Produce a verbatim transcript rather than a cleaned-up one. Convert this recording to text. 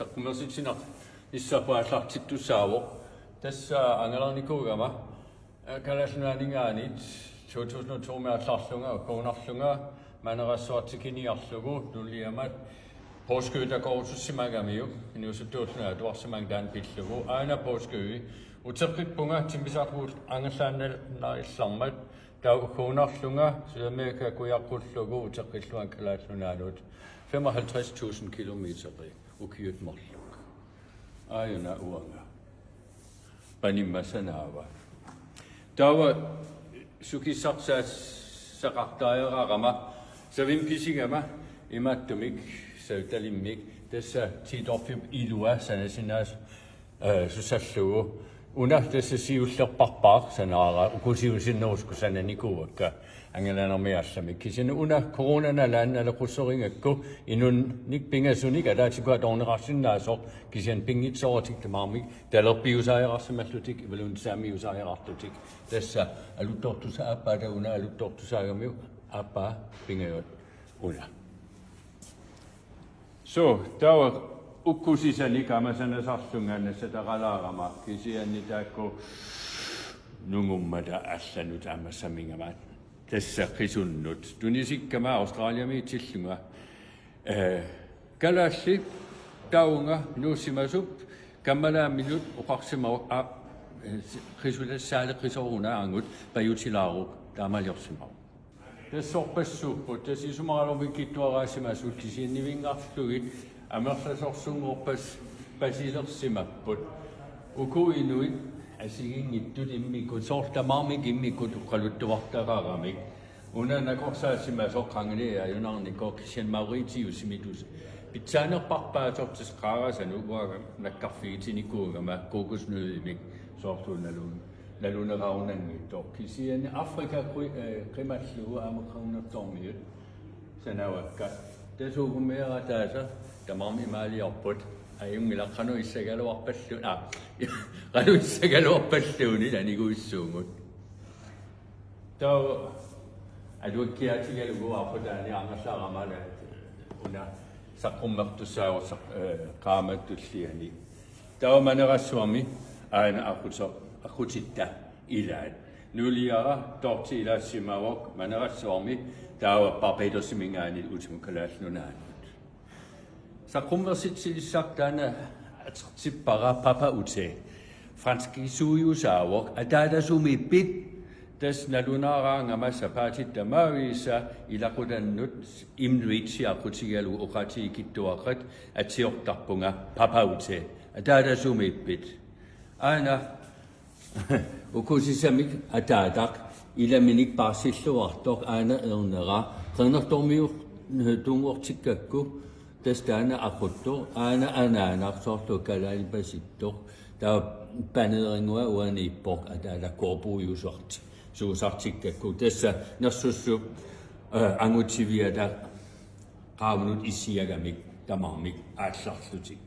Saqqummersitsinissarput aallartittussaavoq. Tassa angalernikuugama Kalaallit Nunaanninngaanniit to tusind og to-mi aallarlunga ukkuunarlunga Manerassuaq tikiniarlugu, nuliama Poorskø takorusussimagamiuk, inuusuttuulluni atuarsimammata taanna pillugu. Aana Poorskø uteqqippunga timmisarput angallaannarallarmat, taava ukkuunarlunga Sydamerika kujaqqullugu uteqqillunga Kalaallit Nunaannut, femoghalvtreds tusind kilometer ukiut marluk. Aajuna uanga panimma sanaava. Taava sukissarsaassaqartariaqarama savimmik pisigama imaattumik savitalimmik, tassa Tiitorfip ilua sanasinnaas- eh, susallugu. Una tassa siullerparpaaq sanaara, uku siusinnerusukkut sananikuuakka angallannermi allamik. Kisianni una coronap nalaani naleqqussorigakku inunnik pingasunik ataatsikkut atuarneqarsinnaasoq, kisianni pinngitsooratik tamarmik talerpiusariaqarsimallutik imaluunniit saamiusariaqarlutik. Tassa aluttortusa-, aappaa taanna aluttortusaagamiuk, aappaa pingajuat una. So, taava ukkusisani kamasanasarlunga nassataqalaarama, kisianni taakku nungummata allanut taamaassamigama. Tassa qisunnut. Tunisikkama Australiamiitillunga. Eh, kalaallit taavunga nuussimasup kammalaaminut oqarsimavoq, a, eh, qisulassaaleqisoruna angut pajutilaaruk taamaliorsimavoq. Tassorpassuupput, tassa isumaqarluni kittuaraasimasut kisianni nivinngarlugit amerlasoorsunngorpat pasilersimapput. Uku inuit assigiinngitsut immikkut, soorlu tamarmik immikkut oqaluttuartaqaramik. Una nakorsaasimasoq qangali ajunarnikoq, kisianni Mauritiusimi tassa pitsaanerpaarpaasoq, tassa qaarasanut uanga nakkarfigitinikuugama kokosnøddimik, soorlu naluun- naluneqarunanngitsoq. Kisianni Afrika qu-, eh, qimallugu ameqqagunartormiut sanavakka. Tassa uku meerataasa tamarmik imaaliorput. Ajunngilaq qanoq issagaluarpallu-, aa, qanoq issagaluarpalluunniit aniguissuugut. Taava aluakkiaatigalugu aappaa taanna angerlarama una saqqummertussaavoq saq-, eh, qaammata tulliani. Taava Manerassuarmi aana aqutsoq, aqutitta ilaat. Nuliara toorti ilaassimavoq Manerassuarmi, taava Barbadosiminngaanniit utimut Kalaallit Nunaannut. Saqqummersitsinissaq taanna atertippara Papa Ute. Franskisuujusaavoq. Ataata sumiippit? Tassa nalunaaraangama sapaatip tamaavisa ilaqutannut Inuit aqqutigalugu oqaatigikkittuaqqat atsiortarpunga Papa Ute. Ataata sumiippit? Aana uku sisamik ataataq ilaminik paarsilluartoq aana ernera qernertormiunut tunngortikkakku, tassa taanna aquttoq, aana anaanaq soorlu kalaalipasittoq, taava paneerinngua uaniippoq ataata korpuujusartik, suusartikkakku, tassa nersussup, eh, angutiviata qaavanut issiagamik tamarmik aallarlutik.